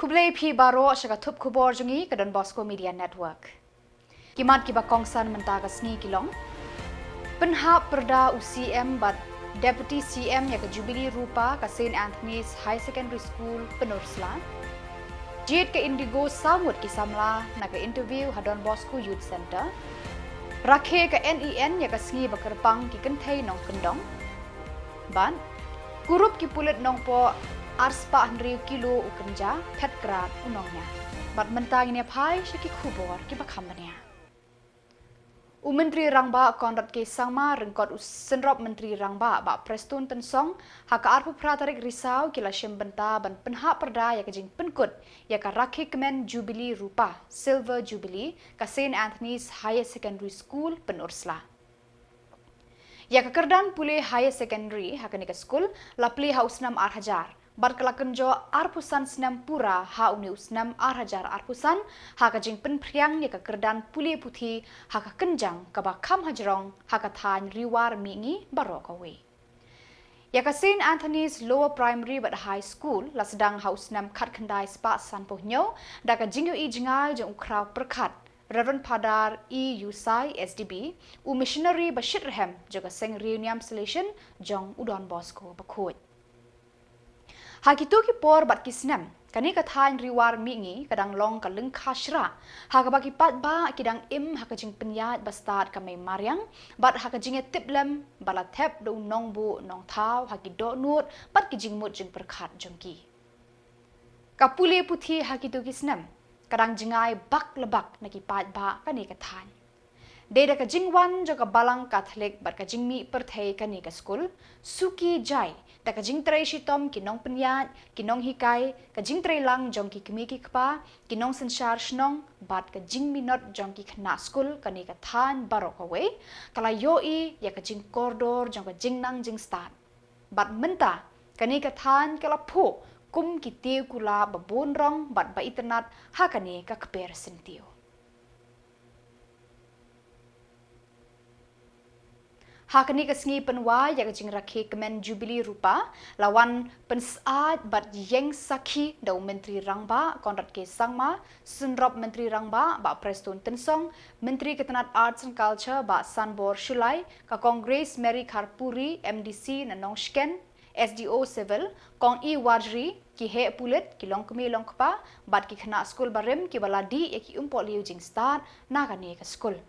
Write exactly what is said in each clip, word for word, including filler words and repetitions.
Khublei phi baroh sha ka thup khubor jong ngi ka Don Bosco Media Network. Ki mat kiba kongsan mynta ka sngi ki long: Pynhap pyrda u C M bad Deputy C M ïa ka Jubilee Rupa ka Saint Anthony's Higher Secondary School Pynursla. Jied ka Indigo saw ngut ki samla na ka interview ha Don Bosco Youth Centre. Rakhe ka N E N ïa ka sngi ba kyrpang ki kynthei nongkyndong. Bad kurup ki pulit Nongpoh, arspah hynriew kilo u kynja, phet krad u nongñiah. Bad mynta ngin ïa phai sha ki khubor kiba kham bniah. U Myntri Rangbah Conrad K Sangma ryngkot u Synrop Myntri Rangbah Bah Prestone Tynsong ha ka arphew phra tarik Risaw ki la shim bynta ban pynhap pyrda ïa ka jingpynkut ïa ka rakhe kmen Jubilee Rupa, Silver Jubilee, ka Saint Anthony's Higher Secondary School Pynursla. Ïa ka kyrdan pule Higher Secondary ha kane ka skul la plie ha u snem ar hajar bad ka la kynjoh arphew san snem pura ha une u snem ar hajar arphew san ha ka jingpynphriang ïa ka kyrdan pule puthi ha ka kynjang kaba kham hajrong ha ka thaiñ Ri War Mihngi baroh kawei. Ïa ka Saint Anthony's Lower Primary bad High School la sdang ha u snem khatkhyndai spah sanphew hynñiew da ka jingïohi jngai jong u khraw pyrkhat Reverend Father E. Yusai S D B, u missionary ba shitrhem jong ka Seng Riewniam Salesian jong u Don Bosco Bakhuid. Ha kito ki por bad ki snem, kane ka thaiñ Ri War Mihngi ka dang long ka lyngkha shrah ha kaba ki paidbah ki dang im ha ka jingpynïaid ba stad ka mei mariang bad ha ka jingïatiplem ba la thep da u nongbuh nongthaw ha ki dohnud bad ki jingmut jingpyrkhat jong ki. Ka pule puthi ha kito ki snem ka dang jngai bak la bak na ki paidbah kane ka thaiñ. Dei da ka jingwan jong ka Balang Katholik bad ka jingmih pyrthei kane ka skul, suki jai da ka jingtrei shitom ki nongpynïaid, ki nonghikai, ka jingtrei lang jong ki kmie ki kpa, ki nongsynshar shnong bad ka jingminot jong ki khynnah skul kane ka thaiñ baroh kawei ka la ïohi ïa ka jingkordor jong ka jingnang jingstad. Bad mynta kane ka thaiñ ka la phuh kum ki tiew kula ba bun rong bad ba itynnad ha kane ka kper syntiew. Ha kane ka sngi pynwai ïa ka jingrakhe kmen Jubilee Rupa la wan pynsyaid bad ïeng sakhi da u Myntri Rangbah Conrad K Sangma, Synrop Myntri Rangbah Bah Prestone Tynsong, Myntri ka tnat Arts and Culture Bah Sanbor Shullai, ka Kong Grace Mary Kharpuri, M D C na Nongshken, S D O Civil, Kong E Warjri, ki heh pulit, ki longkmie longkpa bad ki khynnah skul barim kiba la dih ïa ki umpohliew jingstad na kane ka skul.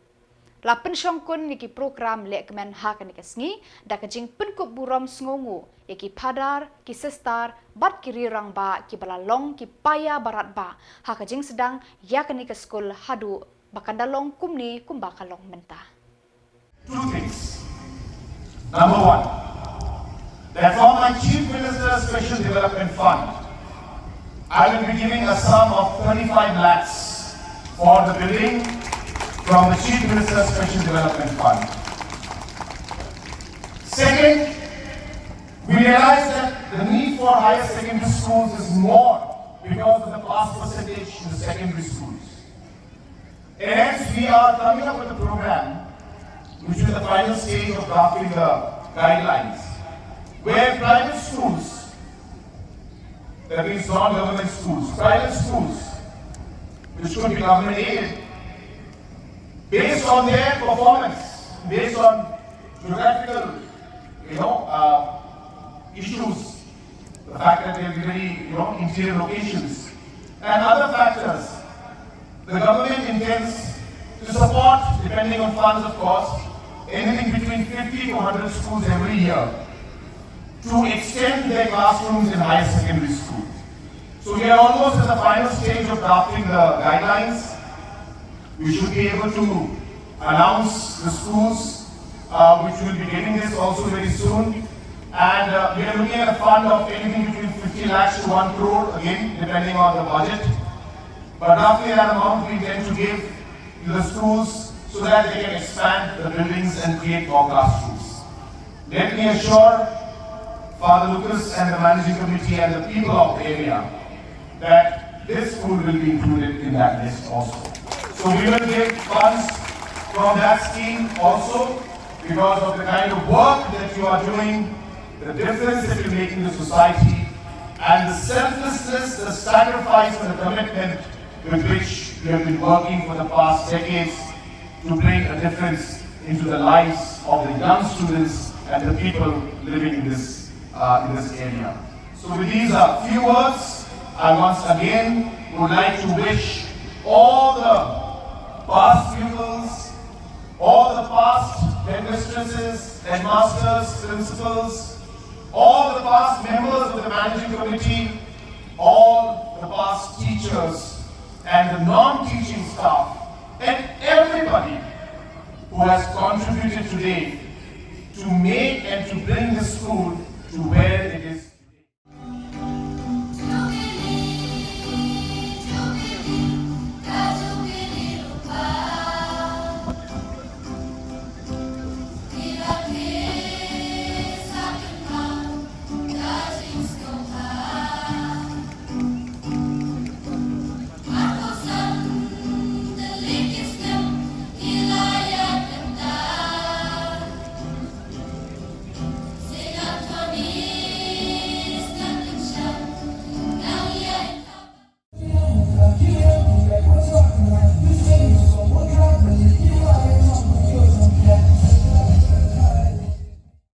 La pynshongkun ïa ki program lehkmen ha kane ka sngi da ka jingpynkup burom sngewnguh ïa ki phadar, ki sister bad ki riew rangbah kiba la long ki paia baratbah ha ka jingsdang ïa kane ka skul haduh ba kan da long kumne kumba ka long mynta. Two things. Number one, that from my Chief Minister's Special Development Fund, I will be giving a sum of thirty-five lakhs for the building from the Chief Minister's Special Development Fund. Second, we realize that the need for higher secondary schools is more because of the pass percentage in the secondary schools. And hence, we are coming up with a program, which is the final stage of drafting the guidelines, where private schools, that means non-government schools, private schools, which could be government aided, based on their performance, based on geographical, you know, uh, issues, the fact that they'll be very, you know, interior locations, and other factors, the government intends to support, depending on funds, of course, anything between fifty to hundred schools every year to extend their classrooms in higher secondary schools. So we are almost at the final stage of drafting the guidelines. We should be able to announce the schools, uh, which will be getting this also very soon. And, uh, we are looking at a fund of anything between fifty lakhs to one crore, again, depending on the budget. But roughly that amount we intend to give to the schools so that they can expand the buildings and create more classrooms. Let me assure Father Lucas and the managing committee and the people of the area that this school will be included in that list also. So we will give funds from that scheme also because of the kind of work that you are doing, the difference that you make in the society, And the selflessness, the sacrifice, and the commitment with which you have been working for the past decades to bring a difference into the lives of the young students and the people living in this, uh, in this area. So with these, uh, few words, I once again would like to wish all the past pupils, all the past headmistresses, headmasters, principals, all the past members of the managing committee, all the past teachers and the non-teaching staff, and everybody who has contributed today to make and to bring the school to where it is.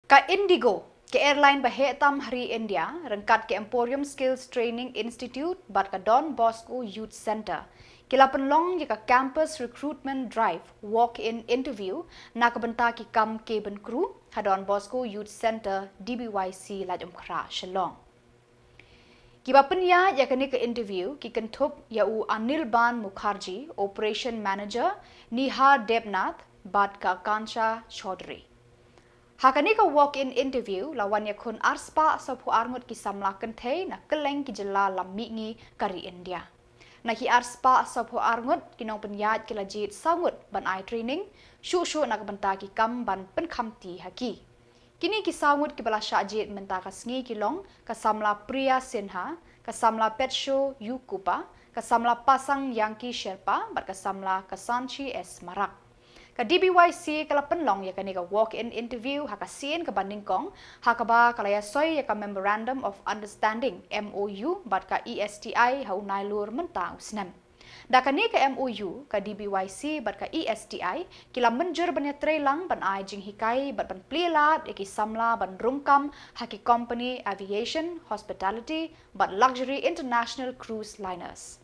Ka Indigo, ka airline ba heh tam ha ri India, ryngkat ka Emporium Skills Training Institute bad ka Don Bosco Youth Centre, ki la pynlong ïa ka Campus Recruitment Drive Walk-in Interview na ka bynta ki kam cabin crew ha Don Bosco Youth Centre, D B Y C, Laitumkhrah, Shillong. Kiba pynïaid ïa kane ka interview ki kynthup ïa u Anirban Mukherjee, Operation Manager, Nihar Debnath bad ka Akansha Chaudhary. Ha kane ka walk-in interview la wan ïakhun arspah sawphew ar ngut ki samla kynthei na kylleng ki jylla lam mihngi ka ri India. Na ki arspah sawphew ar ngut ki nongpynïaid ki la jied saw ngut ban ai training shuh shuh na ka bynta ki kam ban pynkhamti ha ki. Kine ki saw ngut kiba la shah jied mynta ka sngi ki long ka samla Priya Sinha, ka samla Petsho Yukupa, ka samla Pasang Yangki Sherpa bad ka samla Kasanchi S Marak. Ka D B Y C ka la pynlong ïa kane ka walk-in interview ha ka sien kaba nyngkong, ha kaba ka la ïasoi ïa ka Memorandum of Understanding, M O U, bad ka E S T I ha u Nailur mynta u snem. Da kane ka M O U, ka D B Y C bad ka E S T I ki la mynjur ban ïatreilang ban ai jinghikai bad ban plie lad ïa ki samla ban rung kam ha ki company aviation, hospitality bad luxury international cruise liners.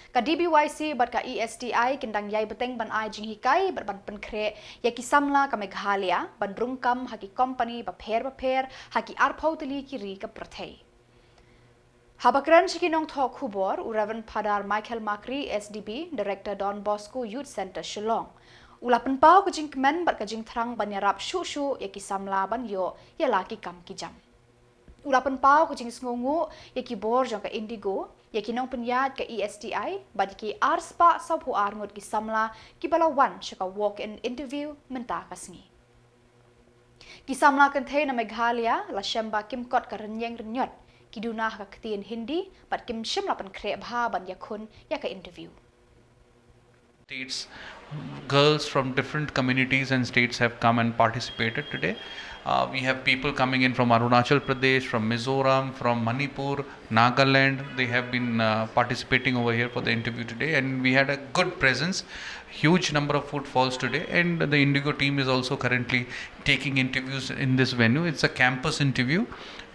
Ka D B Y C bad ka E S T I kin dang ïai bteng ban ai jinghikai bad ban pynkhreh ïa ki samla ka Meghalaya ban rung kam ha ki company bapher bapher ha ki arphew tylli ki ri ka pyrthei. Haba kren sha ki nongthoh khubor, u Reverend Phadar Michael Makri, S D B, Director Don Bosco Youth Centre Shillong, u la pynpaw ka jingkmen bad ka jingthrang ban ïarap shuh shuh ïa ki samla ban ïoh ïa la ki kam ki jam. U la pynpaw ka jingsngewnguh ïa ki bor jong ka Indigo, ïa ki nongpynïaid ka E S T I bad ïa ki arspah sawphew ar ngut ki samla kiba la wan sha ka walk-in interview mynta ka sngi. Ki samla kynthei na Meghalaya la shem ba kim kot ka rynïeng rynïot, ki duna ha ka ktien Hindi bad kim shym la pynkhreh bha ban ïakhun ïa ka interview. States, girls from different communities and states have come and participated today. Uh, we have people coming in from Arunachal Pradesh, from Mizoram, from Manipur, Nagaland. They have been uh, participating over here for the interview today, and we had a good presence, huge number of footfalls today. And the Indigo team is also currently taking interviews in this venue. It's a campus interview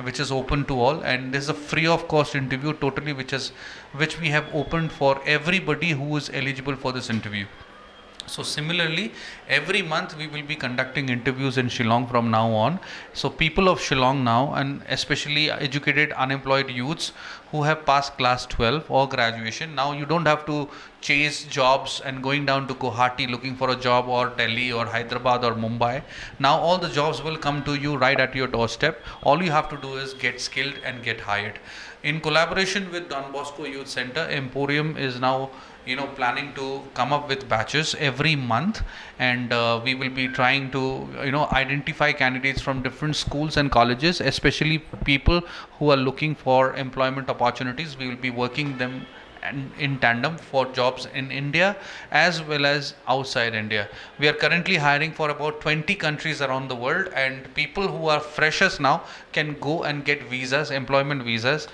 which is open to all, and this is a free of cost interview totally, which is which we have opened for everybody who is eligible for this interview. So similarly, every month we will be conducting interviews in Shillong from now on. So people of Shillong now, and especially educated unemployed youths who have passed class twelve or graduation, now you don't have to chase jobs and going down to Guwahati looking for a job, or Delhi or Hyderabad or Mumbai. Now all the jobs will come to you right at your doorstep. All you have to do is get skilled and get hired. In collaboration with Don Bosco Youth Centre, Emporium is now you know planning to come up with batches every month, and uh, we will be trying to you know identify candidates from different schools and colleges, especially people who are looking for employment opportunities. We will be working them and in tandem for jobs in India as well as outside India. We are currently hiring for about twenty countries around the world, and people who are freshers now can go and get visas, employment visas,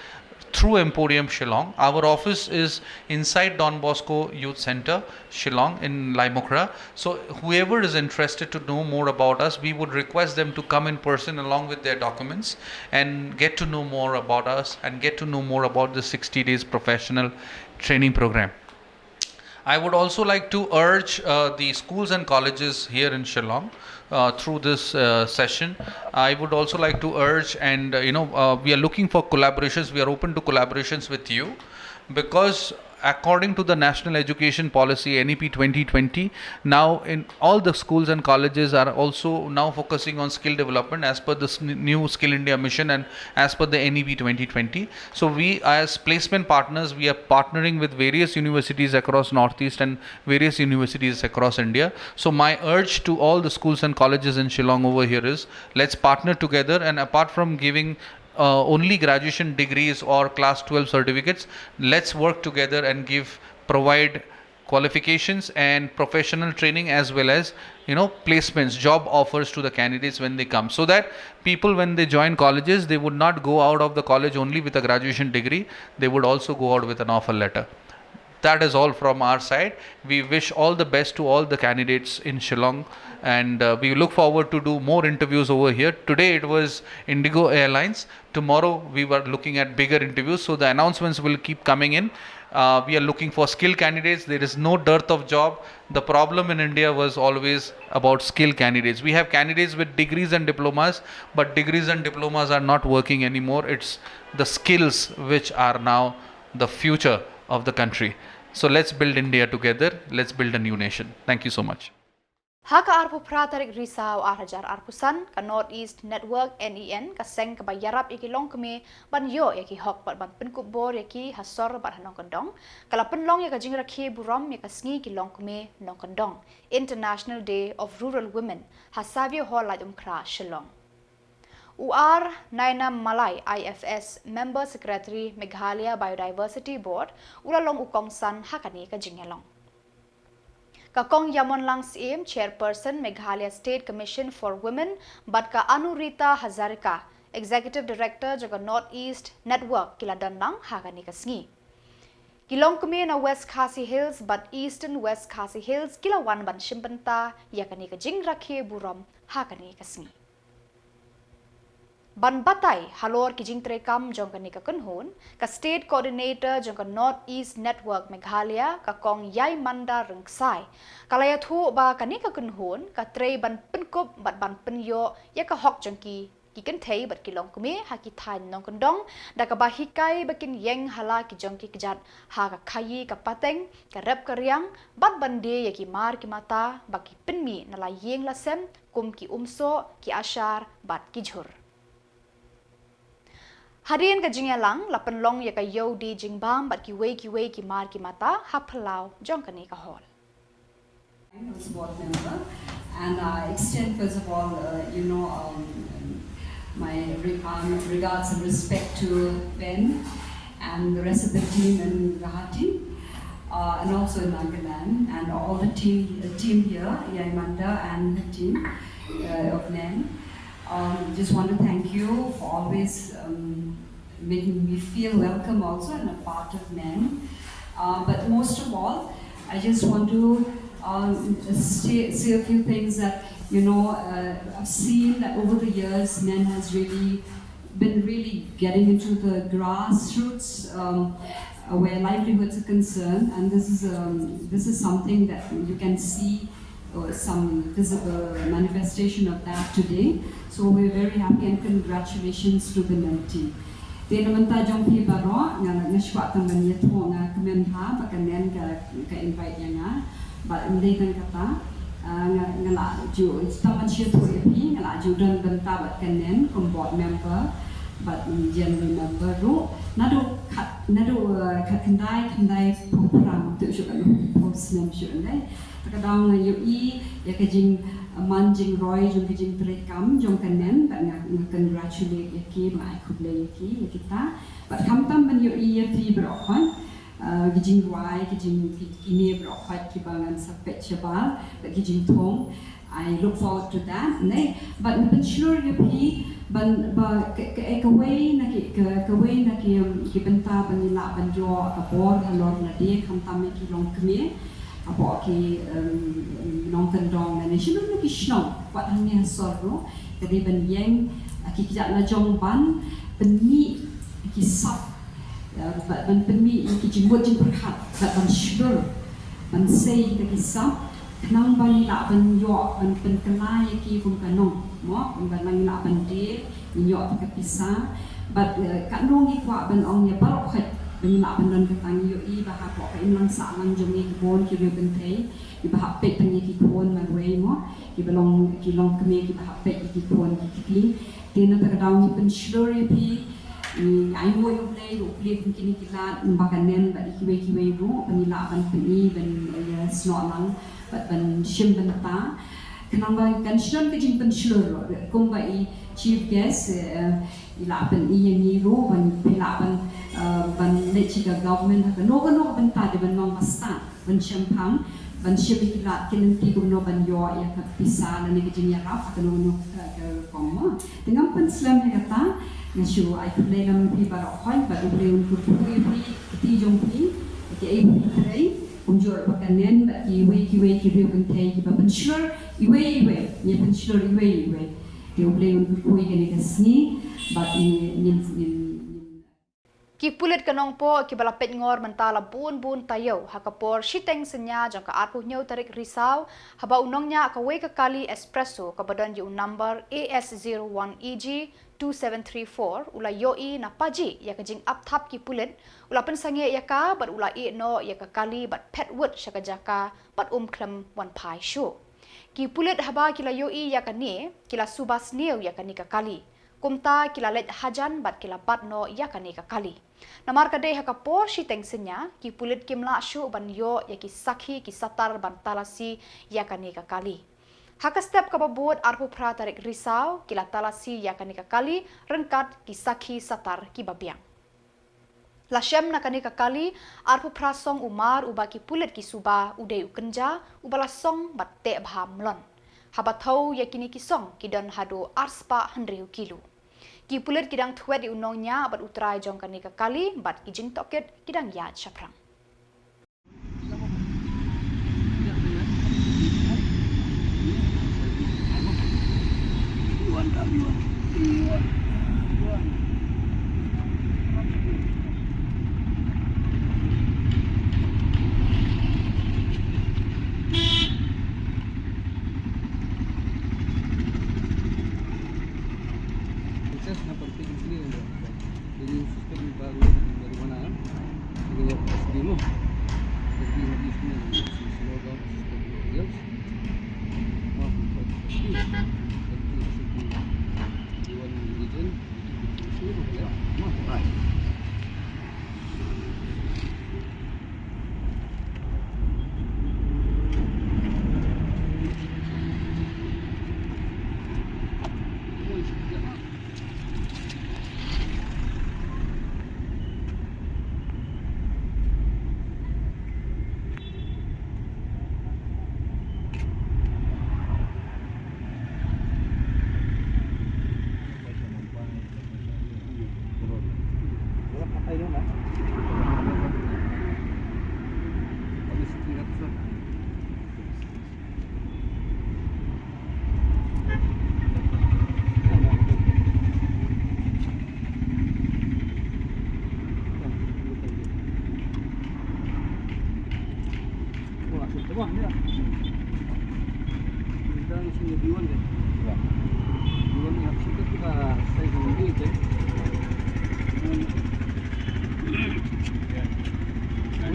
through Emporium Shillong. Our office is inside Don Bosco Youth Centre, Shillong, in Laitumkhrah. So whoever is interested to know more about us, we would request them to come in person along with their documents and get to know more about us and get to know more about the sixty days professional training program. I would also like to urge uh, the schools and colleges here in Shillong uh, through this uh, session. I would also like to urge, and uh, you know, uh, we are looking for collaborations. We are open to collaborations with you, because according to the National Education Policy, N E P twenty twenty, now in all the schools and colleges are also now focusing on skill development as per this n- new Skill India mission and as per the N E P twenty twenty. So we, as placement partners, we are partnering with various universities across Northeast and various universities across India. So my urge to all the schools and colleges in Shillong over here is, let's partner together, and apart from giving uh, only graduation degrees or class twelve certificates, let's work together and give, provide qualifications and professional training, as well as, you know, placements, job offers to the candidates when they come, so that people, when they join colleges, they would not go out of the college only with a graduation degree. They would also go out with an offer letter. That is all from our side. We wish all the best to all the candidates in Shillong, and uh, we look forward to do more interviews over here. Today it was Indigo Airlines. Tomorrow we were looking at bigger interviews. So the announcements will keep coming in. Uh, we are looking for skilled candidates. There is no dearth of job. The problem in India was always about skilled candidates. We have candidates with degrees and diplomas, but degrees and diplomas are not working anymore. It's the skills which are now the future of the country. So let's build India together. Let's build a new nation. Thank you so much. Ha ka arphew phra tarik Risaw ar hajar arphew san, ka North East Network N E N, ka seng kaba ïarap ïa ki longkmie ban ïoh ïa ki hok bad ban pynkup bor ïa ki ha sor bad ha nongkyndong, ka la pynlong ïa ka jingrakhe burom ïa ka sngi ki longkmie nongkyndong, International Day of Rural Women, ha Savio Hall, Laitumkhrah, Shillong. U R Naina Malai, I F S, Member Secretary, Meghalaya Biodiversity Board, u la long u kongsan ha kane ka jingïalong. Ka Kong Yamonlang Syiem, Chairperson, Meghalaya State Commission for Women, bad ka Anurita Hazarika, Executive Director jong ka North East Network, ki la don lang ha kane ka sngi. Ki longkmie na West Khasi Hills bad Eastern West Khasi Hills ki la wan ban shim bynta ïa kane ka jingrakhe burom ha kane ka sngi. Ban batai halor ki jingtreikam jong kane ka kynhun, ka State Coordinator jong ka North East Network Meghalaya, ka Kong Yaimanda Rynksai, ka la ïathuh ba kane ka kynhun ka trei ban pynkup bad ban pynïoh ïa ka hok jong ki, ki kynthei bad ki longkmie ha ki thaiñ nongkyndong, da kaba hikai ba kin ïeng ha la ki jong ki kjat ha ka khaïi ka pateng, ka rep ka riang, bad ban die ïa ki mar ki mata ba ki pynmih na la ïing la sem, kum ki umsoh, ki ashar bad ki jhur. Hadien ka jingïalang, la pynlong ïa ka ïew die jingbam bad kiwei kiwei ki mar ki mata ha phyllaw jong kane ka hall. As board member, and I extend, first of all, uh, you know, um, my re- um, regards and respect to Ben and the rest of the team in Guwahati, uh, and also in Nagaland, and all the team, the team here, Yaimanda and the team uh, of Nen. Um, just want to thank you for always um, making me feel welcome also and a part of Nen. Uh, but most of all, I just want to um, say, say a few things that, you know, uh, I've seen that over the years, Nen has really been really getting into the grassroots um, uh, where livelihoods are concerned, and this is um, this is something that you can see uh, some visible manifestation of that today. So we're very happy and congratulations to the Nen team. Te na mynta jong phi baroh, nga nga shuwa tang ban ïathuh, nga kmen bha ba ka Nen ka ka invite ïa nga. Bad ym dei tang kata, uh, nga nga la ju tang ban shu ïathuh ïa phi, nga la ju don bynta bad ka Nen kum board member bad general member ruh. Naduh khat naduh uh, khat khyndai khyndai phew phra, te shu ka phew snem shu ndai. Te ka daw nga ïohi ïa ka jingman jingroi jong ka jingtreikam jong ka Nen, bad nga nga congratulate ïa ki, ba nga ai khublei ïa ki, ïa kita. Bad khamtam ban ïohi ïa phi baroh khun. Uh, ki jingrwai, ki jing, ki, kine baroh khoit kiba ngan sa peit shabar, bad ki jingthung. I look forward to that, ne? Bad nga pynshlur ïa phi, ban, ba, ka, ka, eh, kawei na ki, ka, kawei na ki, um, ki bynta ba ngi lah ban ïoh ka bor halor lade, khamtam ïa ki longkmie, hapoh ki, um, nongkyndong lane shano na ki shnong, wat hangne ha sor ruh, ka dei ban ïeng, uh, ki kjat lajong ban pynmih ki sap, uh, ba, ban pynmih ïa ki jingmut jingpyrkhat, bad ban shlur, ban sei ïa ki sap, khnang ba ngi lah ban ïoh, ban pynkylla ïa ki kum ka nong, mo, kum ba ngi lah ban die, ngi ïoh ka pisa, bad, uh, katno ngi kwah ban ong ïa baroh khoit, ba ngi lah ban don kata, ngi ïohi ba hapoh ka imlang sahlang jong ngi ki bun ki riew kynthei, kiba hap peit pynïa ki khun marwei mo, kiba long, ki longkmie kiba hap peit ïa ki khun ki kti. Te na kata ka daw ngi pynshlur ïa phi, ngi ainguh ïa U Blei, U Blei kum kine ki lad, namar ka nen bad ïa kiwei kiwei ruh, ba ngi lah ban pyni, ban, eh, ïa snoh lang, bad ban shim bynta. Khnang ba kan shlur ka jingpynshlur ruh, kumba i chief guest, eh, i la pyni ïa ngi ruh, ban, i la ban, eh, ban leit sha ka government, ha kano kano ka bynta dei ban long ba stad. Ban shemphang, ban shim ïa ki lad ki lynti kumno ban ïoh ïa ka pisa lane ka jingïarap ha kano kano ka, ka rukom mo. Te ngam pynslem ïa kata, nga shu ai khublei lam ïa phi baroh khoit, bad U Blei un kyrkhu ïa phi, kti jong phi, ïa kiei ba phi trei, kumjuh ruh ba ka nen, bad kiwei kiwei ki riew kynthei kiba pynshlur iwei iwei, ïa pynshlur iwei iwei. Te U Blei un kyrkhu ïa kane ka sngi, bad ngin, ngin, ngin, ngin Ki pulit ka Nongpoh kiba la peit ngor mynta la bun bun taïew ha ka por shiteng synñia jong ka arphew hynñiew tarik Risaw, haba u nongñiah kawei ka kali Espresso kaba don ïa u number A S zero one E G two seven three four u la ïohi na Pajih ïa ka jingap thap ki pulit, u la pynsangeh ïa ka bad u la ïeh noh ïa ka kali bad phet wut sha ka jaka bad um khlem wan phai shuh. Ki pulit haba ki la ïohi ïa kane, ki la suba sniew ïa kane ka kali. Kumta ki la leit hajan bad ki la bat noh ïa kane ka kali. Namar ka dei ha ka por shiteng synñia, ki pulit kim lah shuh ban ïoh ïa ki sakhi ki satar ban talasi ïa kane ka kali. Ha ka step kaba bud arphew phra tarik Risaw, ki la talasi ïa kane ka kali ryngkat ki sakhi satar kiba biang. La shem na kane ka kali arphew phra song umar uba ki pulit ki suba u dei u kynja uba la song bad teh bha mlon. Haba thew ïa kine ki song ki don haduh arspah hynriew kilo. Ki pulit ki dang thwet ïa u nongñiah bad u trai jong kane ka kali bad ki jingtohkit ki dang ïaid shaphrang. Ini sistem baru dari mana? Ini S D mo. S D habis ni, slow down system.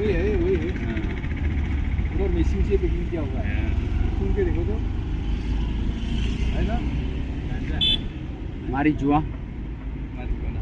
वही है, वही है। हाँ। पूरा machine से packing किया हुआ है। हाँ। सुन के देखो तो। है ना? अच्छा है। हमारी जुआ। हमारी जुआ ना।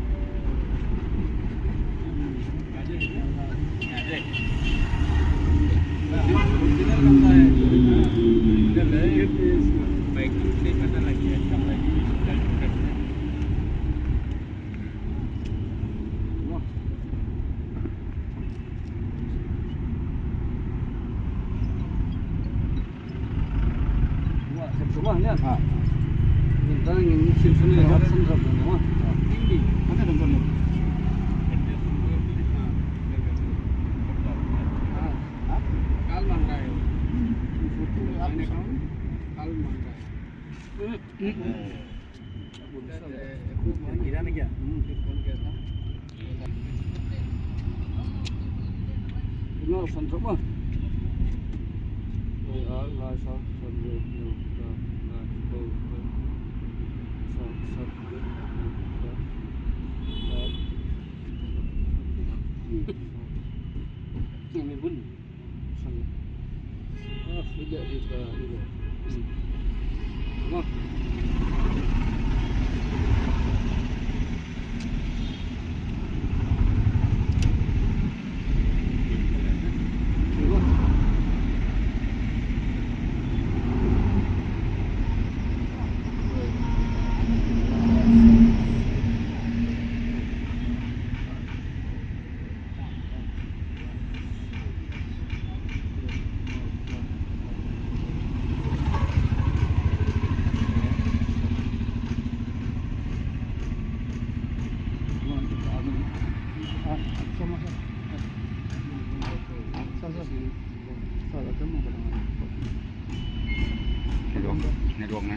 Network, network na.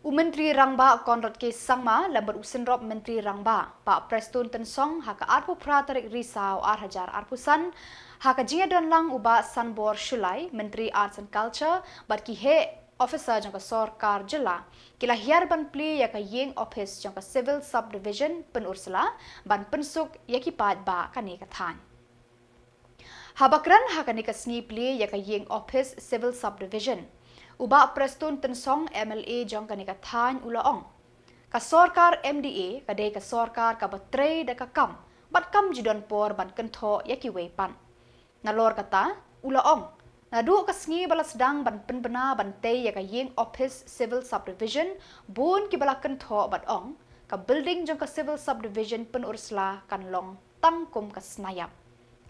U Myntri Rangbah Conrad K Sangma lem bad u Synrop Myntri Rangbah, Bah Prestone Tynsong, ha ka arphew phra tarik Risaw ar hajar arphew san, ha ka jingïadon lang u Bah Sanbor Shullai, Myntri Arts and Culture, bad ki heh officer jong ka sorkar jylla, ki la hiar ban plie ïa ka ïing ophis jong ka Civil Subdivision Pynursla, ban pynsuk ïa ki paidbah kane ka thaiñ. Haba kren ha kane ka sngi plie ïa ka ïing ophis Civil Subdivision, u Bah Prestone Tynsong, M L A jong kane ka thaiñ, u la ong, ka sorkar M D A ka dei ka sorkar kaba trei da ka kam, bad kam ju don por ban kynthoh ïa kiwei pat. Nalor kata, u la ong, naduh ka sngi ba la sdang ban pynbna ban tei ïa ka ïing ophis Civil Subdivision, bun kiba la kynthoh bad ong, ka building jong ka Civil Subdivision Pynursla kan long tang kum ka snayap.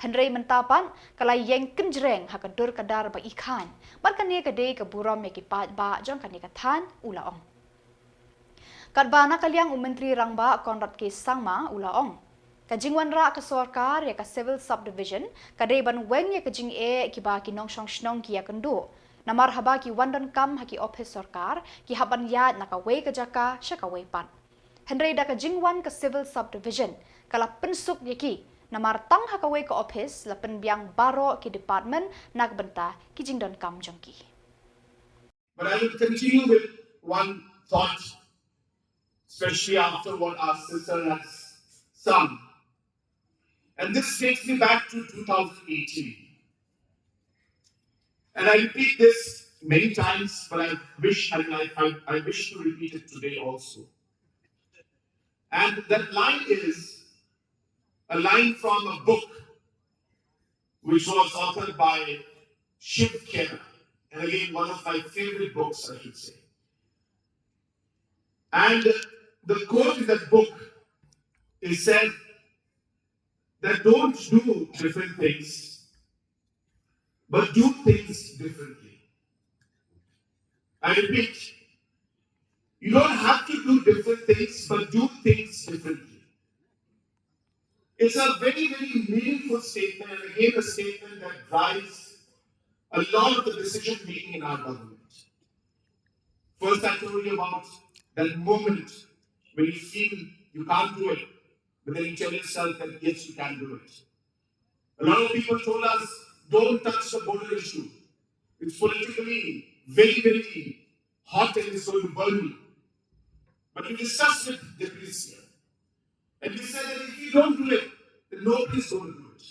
Hynrei mynta pat, ka la ïeng kynjreng ha ka dur ka dar ba i khaiñ, bad kane ka dei ka burom ïa ki paidbah jong kane ka thaiñ, u la ong. Katba na ka liang u Myntri Rangbah Conrad K Sangma u la ong, ka jingwanrah ka sorkar ïa ka Civil Subdivision ka dei ban weng ïa ka jingeh kiba ki nongshong shnong ki ïakynduh. Namar haba ki wan donkam ha ki ophis sorkar, ki hap ban ïaid na kawei ka jaka sha kawei pat. Hynrei da ka jingwan ka Civil Subdivision, ka la pynsuk ïa ki, namar tang ha kawei ka ophis la pynbiang baroh ki department na ka bynta ki jingdonkam jong ki. But I will continue with one thought, especially after what our sister has sung. And this takes me back to two thousand eighteen. And I repeat this many times, but I wish, I, I, I, I wish to repeat it today also. And that line is a line from a book which was authored by Shiv Khera, and again, one of my favorite books, I should say. And the quote in that book is said that don't do different things, but do things differently. I repeat, you don't have to do different things, but do things differently. It's a very, very meaningful statement, and again, a statement that drives a lot of the decision making in our government. First, I told you about that moment when you feel you can't do it, but then you tell yourself that yes, you can do it. A lot of people told us, "Don't touch the border issue. It's politically very, very hot and it's going to burn me." But we discussed with Deputy C M. And we said that if we don't do it, then nobody's going to do it.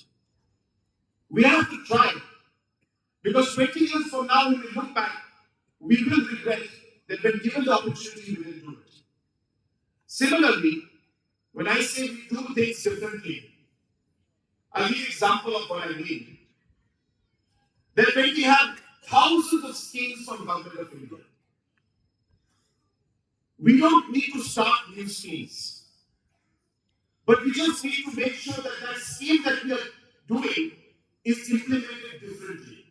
We have to try. Because twenty years from now, when we look back, we will regret that when given the opportunity, we didn't do it. Similarly, when I say we do things differently, I'll give you an example of what I mean. That when we have thousands of schemes from Government of India, We don't need to start new schemes, but we just need to make sure that that scheme that we are doing is implemented differently.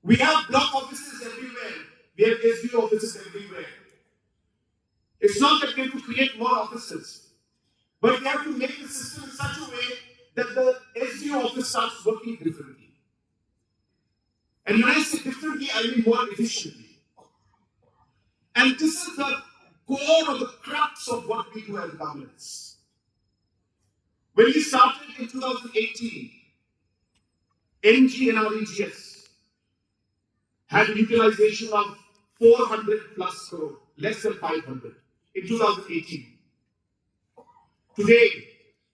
We have block offices everywhere. We have S D O offices everywhere. It's not that we have to create more offices, but we have to make the system in such a way that the S D O office starts working differently. And when I say differently, I mean more efficiently. And this is the core or the crux of what we do as governance. When we started in two thousand eighteen, M G N R E G S had a utilization of four hundred plus crore, less than five hundred in two thousand eighteen. Today,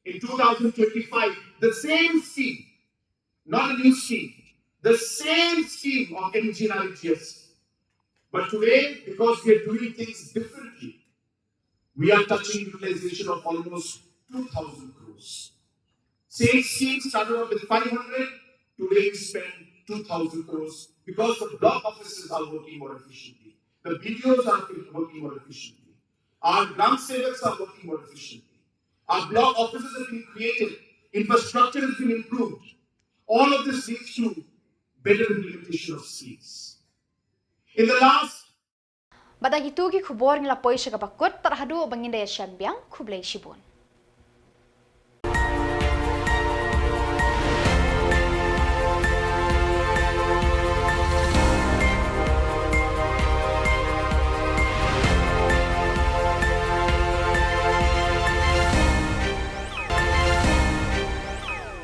in two thousand twenty-five, the same scheme, not a new scheme, the same scheme of M G N R E G S. But today, because we are doing things differently, we are touching utilization of almost two thousand crores. Same scheme started off with five hundred, today we spend two thousand crores because the block offices are working more efficiently. The B D Os are working more efficiently. Our Gram Sevaks are working more efficiently. Our block offices have been created. Infrastructure has been improved. All of this leads to better implementation of schemes. In the last Bad da kitu ki khubor ngi la poi sha kaba kut, tad haduh ba ngin da ïashem biang, khublei shibun.